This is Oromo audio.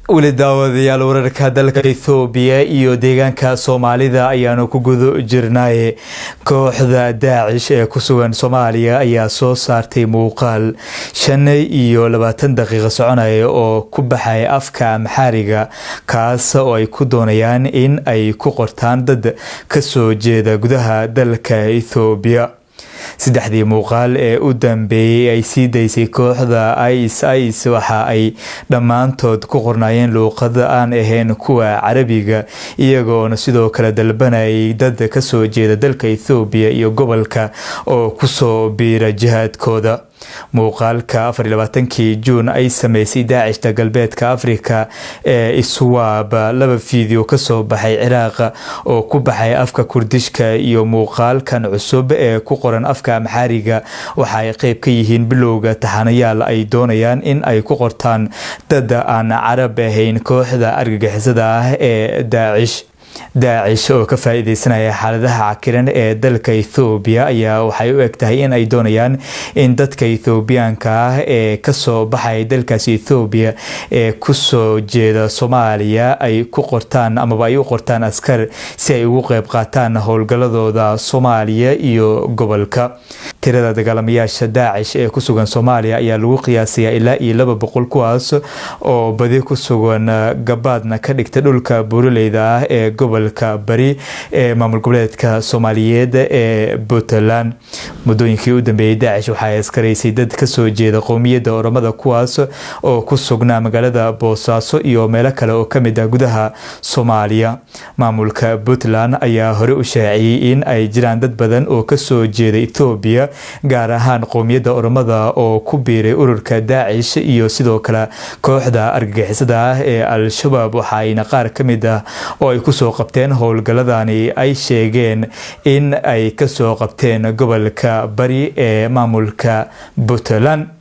Weli, daawadayaal, wararka dalka Ethoobiya iyo deegaanka Soomaalida ayaanu ku guda jirnaaye, kooxda Daacish ee ku sugan Soomaaliya ayaa soo saartay muuqaal 25 daqiiqo soconaya oo ku baxay afka Amxaariga, kaas oo ay ku doonayaan in ay ku qortaan dad kasoo jeeda gudaha dalka Ethoobiya. Saddexdii muuqaal ee u dambeeyey ay sii daysay kooxda ISIS waxa ay dhammaantood ku qornaayeen luuqada aan ahayn kuwa Carabiga, iyagoona sidoo kale dalbanayay dad kasoo jeeda dalka Ethoobiya iyo gobolka oo kusoo biira jihaadkooda. Muuqaalka 24-kii Juun ay sameysay Daacishta Galbeedka Afrika ee ISWAP, laba fiideo kasoo baxay Ciraaq oo ku baxay afka Kurdishka iyo muuqaalkan cusub ee ku qoran afka Amxaariga waxa ay qeyb ka yihiin bilowga taxanayaal ay doonayaan in ay ku qortaan dad aan Carab ahayn kooxda argagixisada ah ee Daacish. Daacish oo ka faa-iideysanaya xaaladaha cakiran ee dalka Ethoobiya ayaa waxay u eg tahay in ay doonayaan in dadka Ethoobiyaanka ah ee kasoo baxaya dalkaasi Ethoobiya ee kusoo jeeda Soomaaliya ay ku qortaan amaba ay u qortaan askar si ay ugu qeyb qaataan howlgaladooda Soomaaliya iyo gobolka. Tirada dagaalamayaasha Daacish ee ku sugan Soomaaliya ayaa lagu qiyaasayaa ilaa iyo 200, kuwaas oo badi ku sugan gabaadna ka dhigta dhulka buuraleyda ah ee gobolka Bari ee maamul goboleedka Soomaaliyeed ee Puntland. Muddooyinkii u dambeeyey, Daacish waxay askaraysay dad kasoo jeeda qowmiyadda Oromada, kuwaas oo ku sugnaa magaalada Boosaaso iyo meelo kale oo kamid ah gudaha Soomaaliya. Maamulka Puntland ayaa hore u shaaciyey in ay jiraan dad badan oo kasoo jeeda Ethoobiya, gaar ahaan qowmiyadda Oromada, oo ku biiray ururka Daacish iyo sidoo kale kooxda argagixisada ah ee Al-Shabaab. Waxaayna qaar ka mid ah oo ay kusoo qabteen howlgaladani ay sheegeen in ay kasoo qabteen gobolka Bari ee maamulka Puntland.